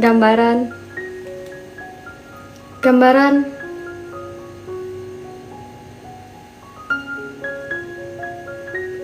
Gambaran, gambaran.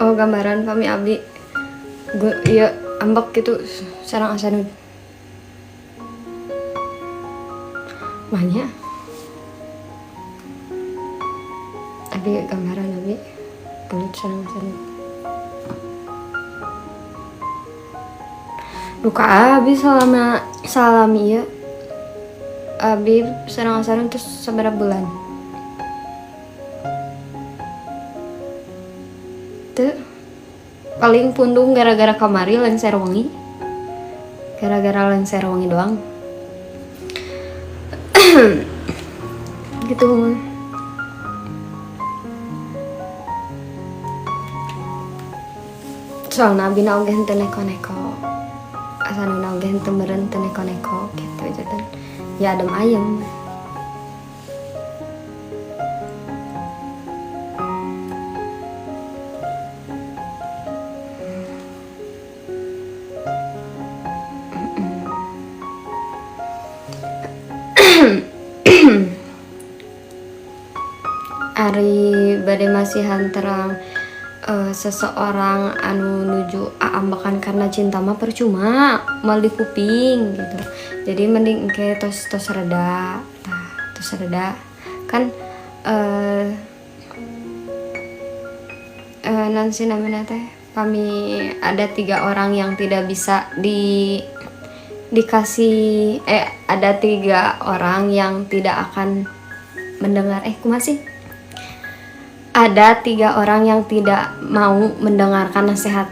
Oh, gambaran pami abdi gue iya ambek gitu sareng Asanud banyak. Abi gambaran abi gelut sareng Asanud. Duka abi selama salami iya abi sareng Asanud terus sabaraha bulan teu paling pundung gara-gara kamari lengser wengi, gara-gara lengser wengi doang gitu. Soalnya abi na oge henteu neko-neko, asalna oge henteu meureun teu neko-neko gitu jadi ya adem ayem. Ari bade masihan terang seseorang anu nuju aambekan karena cinta mah percuma, mal di kuping gitu. Jadi mending engke tos tos reda, tah tos reda kan nanti namanya teh kami ada tiga orang yang tidak bisa dikasih, ada tiga orang yang tidak akan mendengar, kumaha sih, ada tiga orang yang tidak mau mendengarkan nasihat.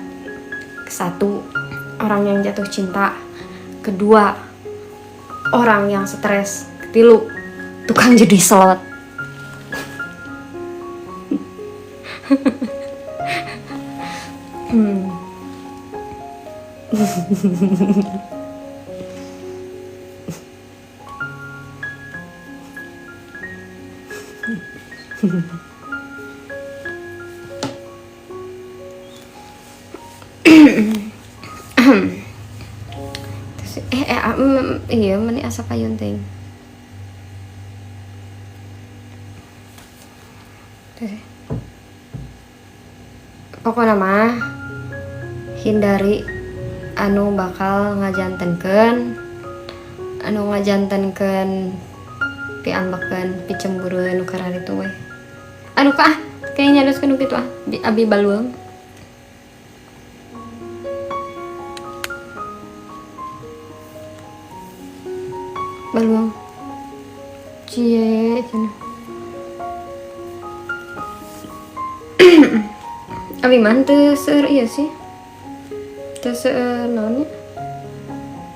Satu, orang yang jatuh cinta. Kedua, orang yang stres. Ketilu, tukang judi slot. Terus, iya meni asa payun teuing. Terus, pokoknya mah hindari anu bakal ngajantenkeun, anu ngajantenkeun piambekeun, picemburueun nu kararitu we. Anu ka ah, kayaknya nyarioskeun nu kitu ah, abi balueung. Baluang. Cie cenah. Abi mah teu seueur ieu sih. Teu seueur naon nya?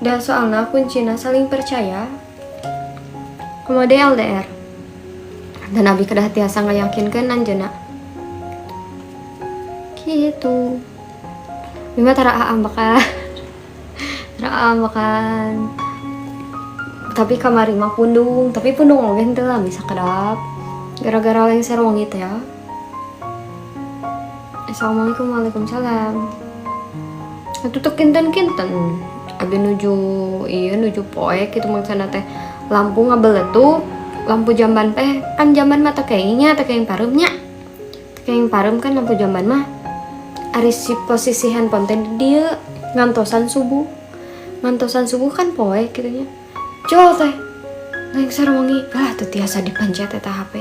Da soalna kuncina saling percaya. Komo deui LDR. Dan abi kedah tiasa ngayakinkeun anjeunna. Gitu. Abi mah tara aambekan. Tara aambekan. Tapi kamari mah pundung, tapi pundung oge henteu lah bisa kedap. Gara-gara lengser wengi teh ya. Assalamualaikum, waalaikumsalam. Atuh teu kinten-kinten. Abi nuju ieu nuju poek kitu maksana teh lampu ngabeletuk, lampu jamban teh kan jamban mah teu kenging nya, teu kenging pareum nya. Teu kenging pareum kan lampu jamban mah. Ari si posisi handphone teh di dieu ngantosan subuh. Ngantosan subuh kan poek kitu nya. Jol teh lengser wengi, ah teu tiasa dipencet eta HP.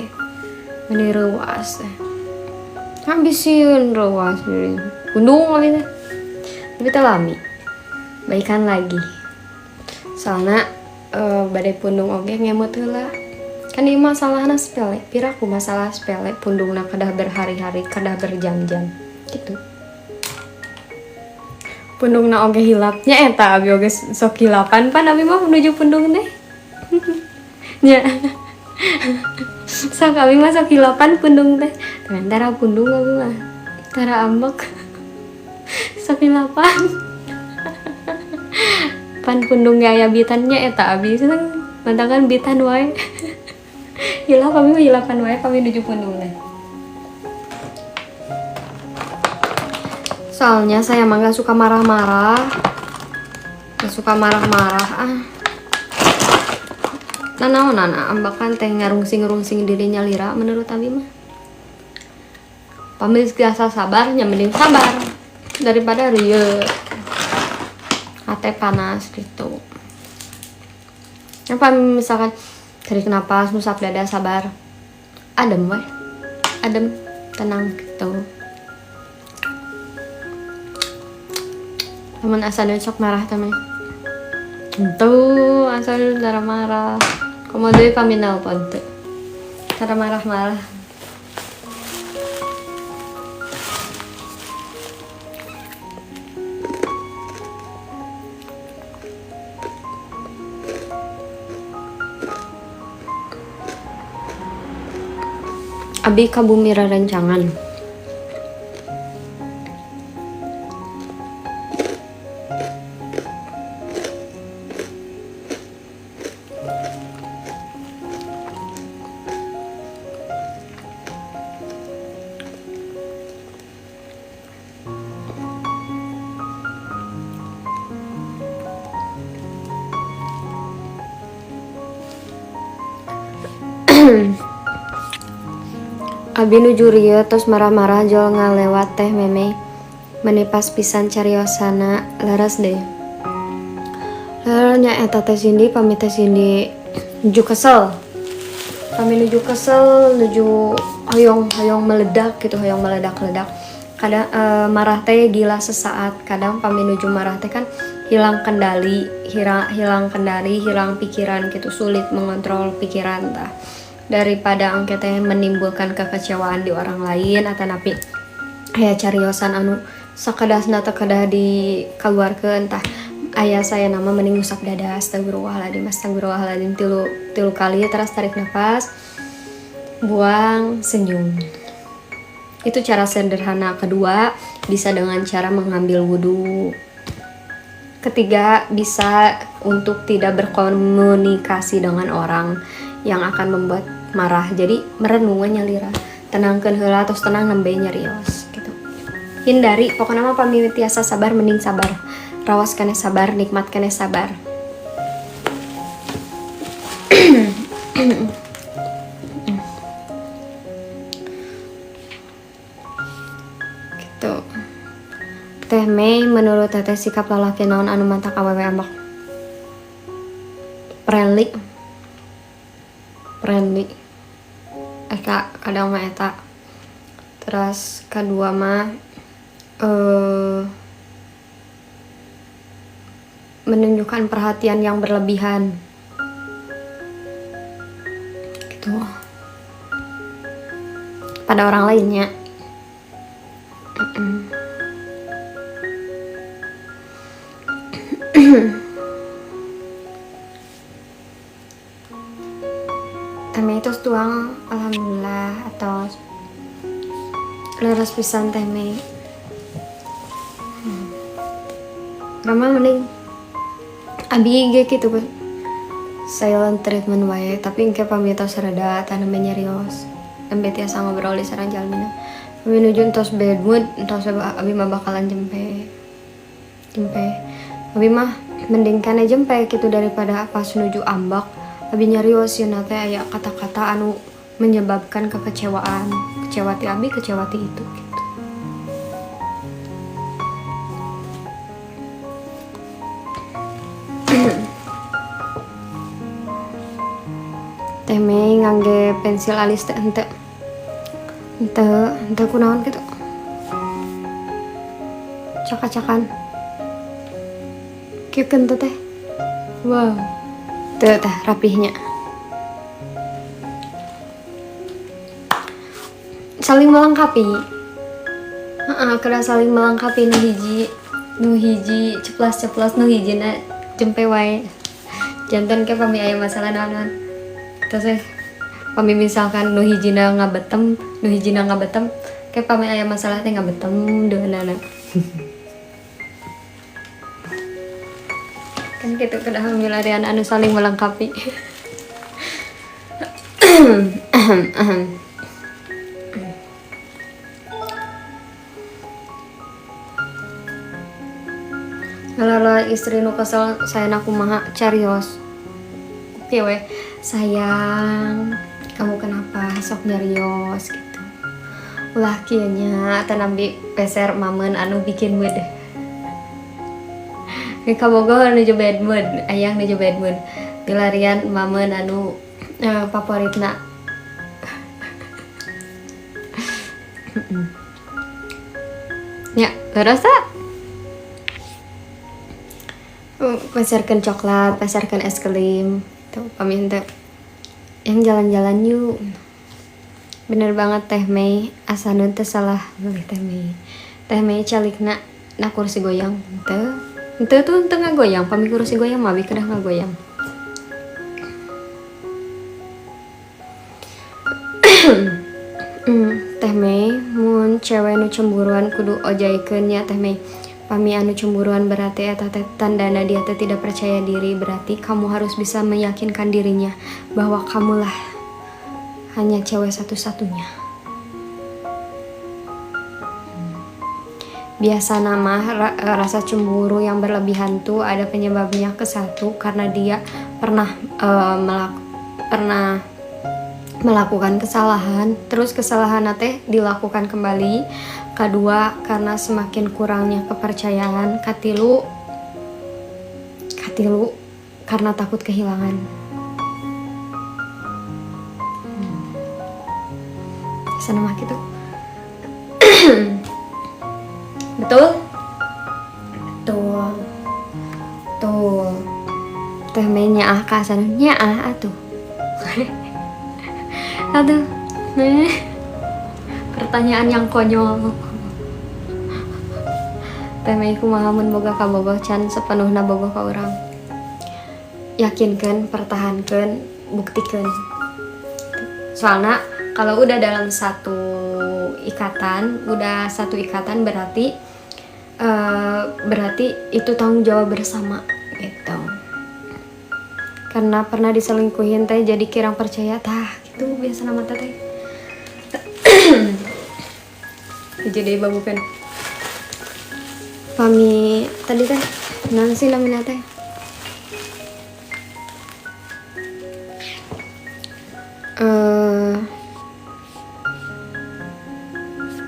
Meni reuas teh. Kan bisieun reuas deui. Pundung abi teh. Tapi teh lami. Baikan lagi. Soalna bade pundung oge ngemut heula. Kan ieu masalahna sepele, piraku masalah sepele pundungna kedah berhari-hari, kedah berjam-jam gitu. Pundungna oge hilap nya eta abi oge sok hilapan pan abi mah menuju pundung teh. Nya. Sok abi mah sok hilapan pundung teh. Tara pundung abi mah. Tara ambek. Sok hilapan. Pan pundung ge aya bitannya eta abi seneng mantangan bitan wae. Hilap abi mah hilapan wae kami nuju pundung teh. Soalnya saya mah gak suka marah-marah. Gak suka marah-marah ah. Nanaonan ambakan teh ngarungsing-rungsing diri nyalira menurut abi mah. Pamit biasa sabar nya mending sabar daripada rieu hate panas gitu. Apa misalkan tarik napas, musap dada, sabar, adem weh, adem, tenang gitu. Temen asalnya sok marah temen, tuh asalnya cara marah. Komodo pamit nelpon tuh, cara marah-marah. Abi ka bumi rerencangan. Abi nuju rieu tos marah-marah jol ngalewat teh meme menipas pisan cariosana leres deh. Nya eta teh Cindy pamit teh Cindy nuju kesel. Pamit nuju kesel, nuju hoyong-hoyong meledak gitu, hoyong meledak-ledak. Kadang marah teh gila sesaat, kadang pamit nuju marah teh kan hilang kendali, hilang kendali, hilang pikiran gitu, sulit mengontrol pikiran tah. Daripada engke teh menimbulkan kekecewaan di orang lain atau napi aya cariosan anu sakedasna teh kedah dikeluarkeun tah. Aya saya nama mending ngusap dada astagfirullahaladzim astagfirullahaladzim tilu kali terus tarik nafas buang senyum. Itu cara sederhana. Kedua bisa dengan cara mengambil wudhu. Ketiga bisa untuk tidak berkomunikasi dengan orang yang akan membuat marah. Jadi merenung nyalira, tenangkeun heula tos tenang nembe nyarios gitu. Hindari pokoknya mah pami tiasa sabar mending sabar. Rawas keneh sabar, nikmat keneh sabar. Gitu. Teh Mei menurut teteh sikap lalaki naon anu matak awewe ambek? Friendly. Friendly. Eta kadang mah eta. Terus kedua mah menunjukkan perhatian yang berlebihan. Gitu. Pada orang lainnya. Teh Mei itu tuang alhamdulillah atau leres pisan Teh Mei. Rama mending abi ge kitu silent treatment wae tapi engke pamit tos reda tah nembe nyarios nembe tiasa ngobrol di sareng jalmina. Abi nuju entos bad mood entos abi mah bakalan jempe. Jempe. Abi mah mending kene jempe gitu daripada pas nuju ambak abi nyarios yeuna teh aya kata-kata anu menyebabkan kekecewaan, kecewa ti abi, kecewa ti itu gitu. Teh Mei ngangge pensil alis teh henteu. Henteu kunaon kitu. Cak-cakan. Kieu keun teh. Wow. Teu teh rapihnya. Saling melengkapi. Heeh, kedah saling melengkapi nu hiji ceplas-ceplos nu hijina jempe wae. Janten ke pami aya masalah naon-naon. Terus pami misalkan nu hijina ngabetem, nu hijina ngabetem, ke pami aya masalah teh ngabetem deunana. Kan gitu kedah milarian anu saling melengkapi. Lala istri nu kesel saya kumaha carios. Kieu we, sayang, kamu kenapa sok nyarios gitu. Ulah kieu nya, atanapi peser mamen anu bikin mood. Kabogoh nuju bad mood, ayang nuju bad mood. Pilarian mamen anu favoritna. Ya, rasa peserkeun coklat, peserkeun es krim, tuh pami henteu. Yang jalan-jalan yuk. Bener banget Teh Mei, asa nu teu salah beli Teh Mei. Teh Mei calikna na kursi goyang henteu. Henteu tuh henteu ngagoyang, pami kursi goyang mah abi kedah ngagoyang. Teh Mei, mun cewek nu cemburuan kudu ojaikeun nya Teh Mei. Pami anu cemburuan berarti eta teh tandana dia teh tidak percaya diri, berarti kamu harus bisa meyakinkan dirinya bahwa kamulah hanya cewek satu-satunya. Biasa nama rasa cemburu yang berlebihan tuh ada penyebabnya. Ke satu, karena dia pernah pernah melakukan kesalahan, terus kesalahan teh dilakukan kembali. Kedua, karena semakin kurangnya kepercayaan. Katilu, katilu karena takut kehilangan. Sana mah gitu. Betul? Betul. Tuh. Teh Mei nyaah ka sana, nyaah atuh. Aduh. Nih. Pertanyaan yang konyol. Teh Mei kumaha mun boga kabogoh can sepenuhna bogoh ka urang? Yakinkan, pertahankan, buktikan. Soalnya kalau udah dalam satu ikatan, udah satu ikatan berarti berarti itu tanggung jawab bersama gitu. Karena pernah diselingkuhin teh jadi kirang percaya, tah gitu biasa nama teh. Jadi babukan. Pami tadi teh naon sih namanya teh?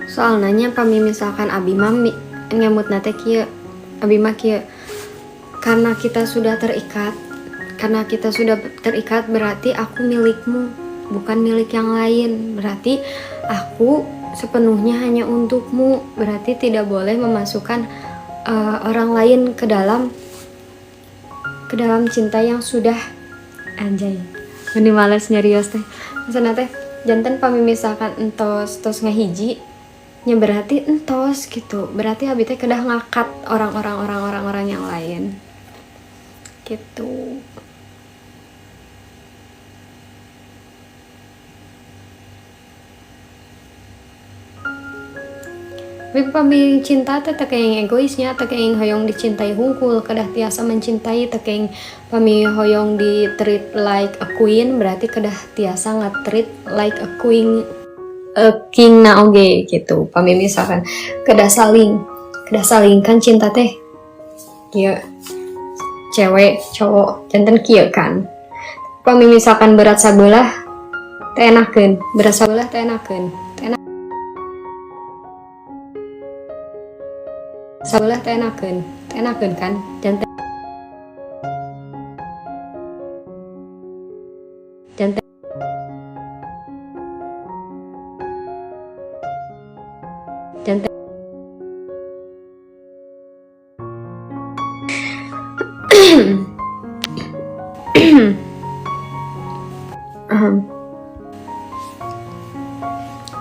Soalnya nya pami misalkan abi mah ngemutna teh kieu, abi mah kieu, karena kita sudah terikat, karena kita sudah terikat berarti aku milikmu, bukan milik yang lain. Berarti aku sepenuhnya hanya untukmu, berarti tidak boleh memasukkan orang lain ke dalam cinta yang sudah, anjay. Meni males nyarios teh. Maksudna teh janten pami misalkan entos tos ngahiji nya berarti entos gitu. Berarti abi teh kedah ngakat orang-orang orang-orang orang yang lain. Gitu. Tapi pami cinta teh teu kenging egoisnya, teu kenging hoyong dicintai hungkul, kedah tiasa mencintai, teu kenging pami hoyong di treat like a queen, berarti kedah tiasa nge-treat like a queen, a king na oge gitu. Pami misalkan kedah saling kan cinta teh kieu, cewek cowok janten kieu kan. Pami misalkan berat sabelah teh enakeun, berat sabelah teh enakeun, teh enak sabelah teh enakeun, teh enakeun kan janten janten janten.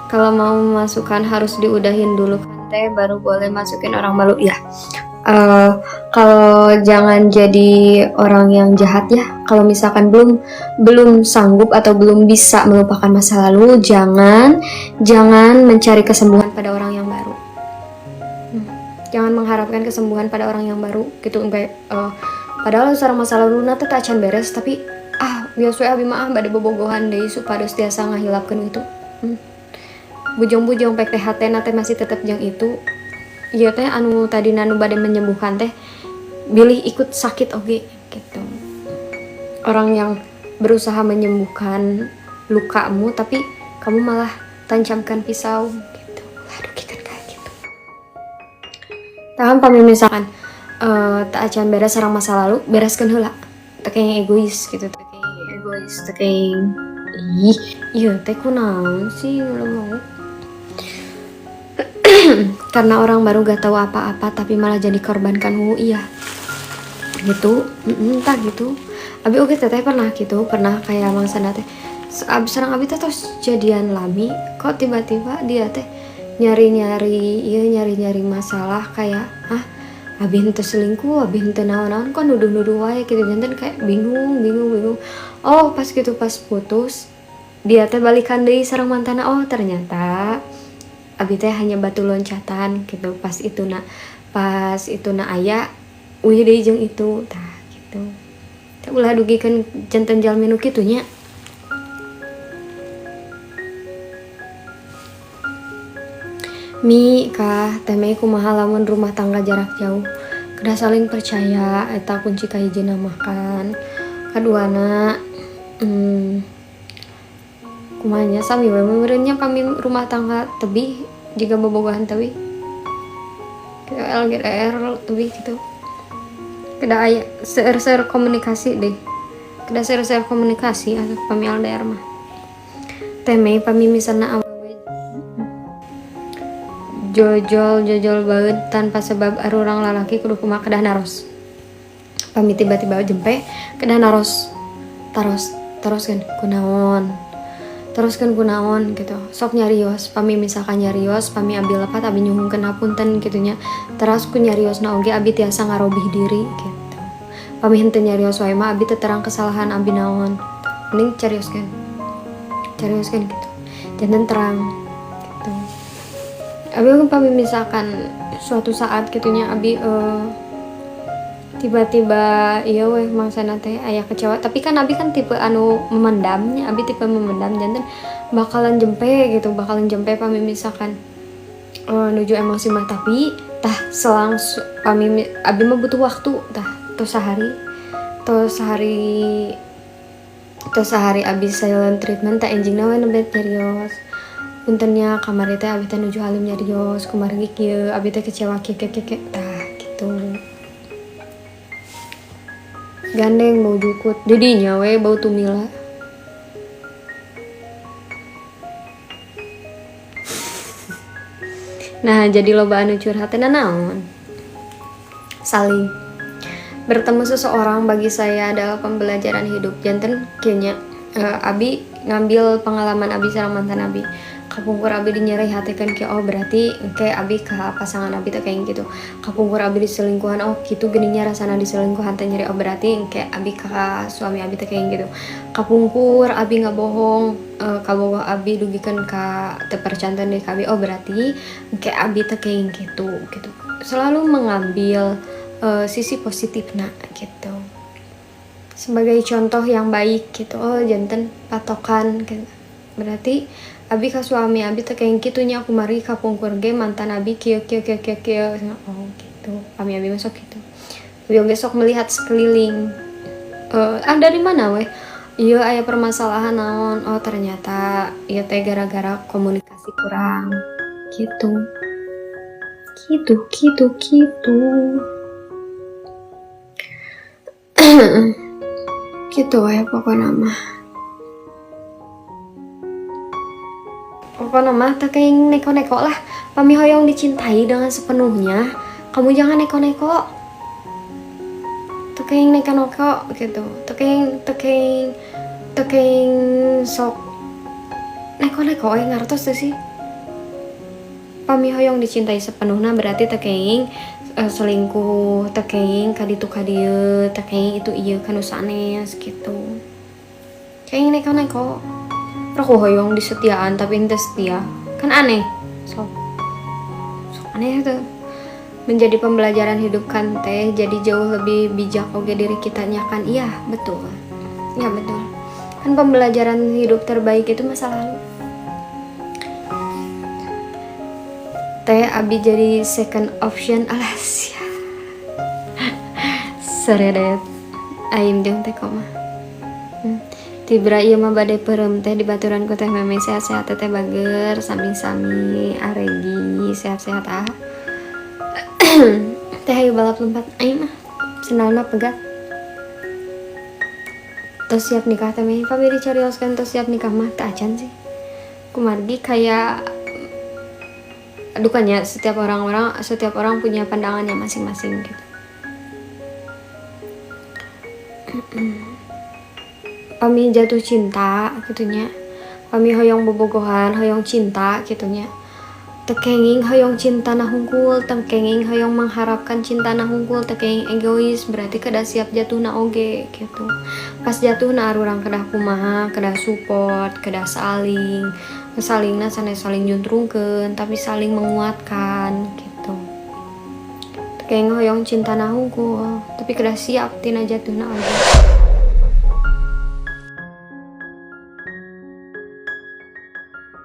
Kalau mau memasukkan harus diudahin dulu kan teh, baru boleh masukin orang baru ya. Kalau jangan jadi orang yang jahat ya. Kalau misalkan belum belum sanggup atau belum bisa melupakan masa lalu, jangan jangan mencari kesembuhan pada orang yang baru. Jangan mengharapkan kesembuhan pada orang yang baru gitu sampai padahal seorang masa lalu teh acan beres, tapi ah biasa abi mah bade bobogohan deui supados tiasa ngahilapkeun itu. Bujang-bujang pek teh hatena teh masih tetep jeung itu. Ieu teh anu tadi nu bade menyembuhkan teh bilih ikut sakit oge gitu. Orang yang berusaha menyembuhkan lukamu, tapi kamu malah tancapkan pisau gitu. Aduh, kita kayak gitu. Tahan pami misalkan teu acan beres sareng masa lalu, bereskeun heula. Teu kayak egois gitu, teu kayak egois, teu kayak ih, iya teh kunaon sih lu mau. Karena orang baru gak tahu apa-apa tapi malah jadi korban kan, iya. Gitu, entah gitu. Abi oge teteh pernah gitu, pernah kayak mangsana teh. Abi sareng abi teh tos jadian lami, kok tiba-tiba dia teh nyari-nyari, iya nyari-nyari masalah kayak, ah, abi henteu selingkuh, abi henteu naon-naon, kok nuduh-nuduh wae gitu. Janten kayak bingung, bingung, bingung. Oh, pas gitu pas putus, dia teh balikan deui sareng mantanna. Oh, ternyata abi teh hanya batu loncatan gitu. Pas itu na aya uih deui jeung itu, tah gitu. Teh ulah dugikeun janten jalmi nu kitu nya. Mi kah teh Mei kumaha lamun rumah tangga jarak jauh, kedah saling percaya eta kunci kahijina mah kan. Kaduana, kumaha nya sami we meureun nya pami rumah tangga tebih jiga bobogohan tebih LDR tebih gitu, kedah aya seueur-seueur komunikasi deh, kedah seueur-seueur komunikasi atuh pami LDR mah. Teh Mei pami misalna awewe jojol jojol baeud tanpa sebab arurang lalaki kudu kumaha, kedah naros. Pami tiba-tiba jempe kedah naros, taros teruskeun kunaon, teruskeun kunaon gitu. Sok nyarios, pami misalkan nyarios, pami abi lepat abi nyuhunkeun hapunten kitu nya. Teras ku nyariosna oge abi tiasa ngarobih diri gitu. Pami henteu nyarios wae mah abi teu terang kesalahan abi naon. Mending carioskeun, carioskeun gitu, janten terang gitu. Abi pami misalkan suatu saat gitunya abi tiba-tiba iya weh mangsana teh aya kecewa, tapi kan abi kan tipe anu memendamnya, abi tipe memendam, janten bakalan jempe gitu, bakalan jempe pami misalkan nuju emosi mah. Tapi tah selang pami abi mah butuh waktu tah, tos sehari, tos sehari, tos sehari abi silent treatment, tah enjingna we nembe nyarios, puntennya kamari teh abi teh nuju alim nyarios kumargi kieu abi teh kecewa kieu kieu kieu tah gitu. Gandeng bau jukut didinya we bau tumila. Nah, jadi loba anu curhat teh naon? Saling bertemu seseorang bagi saya adalah pembelajaran hidup. Janten kayaknya abi ngambil pengalaman abi sareng mantan abi. Kapungkur abi dinyeri hati kan kayak, oh berarti kayak abi ke pasangan abi tuh kayak gitu. Kapungkur abi diselingkuhan, oh gitu geninya rasana diselingkuhan teh nyeri, oh berarti kayak abi ke suami abi tuh kayak gitu. Kapungkur abi nggak bohong, kabogoh abi dugikeun ka teu percanten deui ka abi, oh berarti kayak abi tuh kayak gitu gitu. Selalu mengambil sisi positifna gitu, sebagai contoh yang baik gitu. Oh janten patokan gitu. Berarti abi ka suami abi teh kayak gitunya, aku mari kapungkur ge mantan abi kieu kieu kieu kieu kieu, oh gitu. Kami abi masuk gitu, abi besok melihat sekeliling, dari mana weh iya aya permasalahan naon, oh ternyata iya teh gara-gara komunikasi kurang gitu gitu gitu gitu gitu weh. Pokoknya mah, pokoknya mah teu kayak neko-neko lah. Pami hoyong dicintai dengan sepenuhnya, kamu jangan neko-neko, teu kayak neko-neko gitu, teu kayak teu kayak teu kayak sok neko-neko ngartos tuh sih. Pami hoyong dicintai sepenuhnya berarti teu kenging selingkuh, teu kenging kaditu kadieu, teu kenging itu ieu kanu sanes gitu. Kayak neko-neko. Aku hoyong disetiaan tapi henteu setia kan aneh, sok sok aneh tuh. Menjadi pembelajaran hidup kan teh, jadi jauh lebih bijak oge diri kitanya kan. Iya betul, iya betul kan, pembelajaran hidup terbaik itu masa lalu. Teh abi jadi second option, alas ya seredet aim jeung teh koma. Tibra ieu mah bade peureum teh dibaturan ku Teh Meme. Sehat-sehat, Teteh bager. Sami-sami, aregi sehat-sehat. Ah teh, ayo balap lompat aing mah, sendalna pegat. Tos siap nikah teh meh? Pamili carioskeun tos siap nikah mah teu acan sih, kumargi kayak dukanya setiap orang-orang, setiap orang punya pandangannya masing-masing gitu. Pami jatuh cinta gitunya, pami hoyong bobogohan, hoyong cinta gitunya, teu kenging hoyong cinta na hungkul, teu kenging hoyong mengharapkan cinta na hungkul, teu kenging egois. Berarti kedah siap jatuh na oge gitu. Pas jatuh na arurang kedah kumaha? Kedah support, kedah saling salingna, sanes saling juntrungkeun, tapi saling menguatkan gitu. Teu kenging hoyong cinta na hungkul, tapi kedah siap tina jatuh na oge.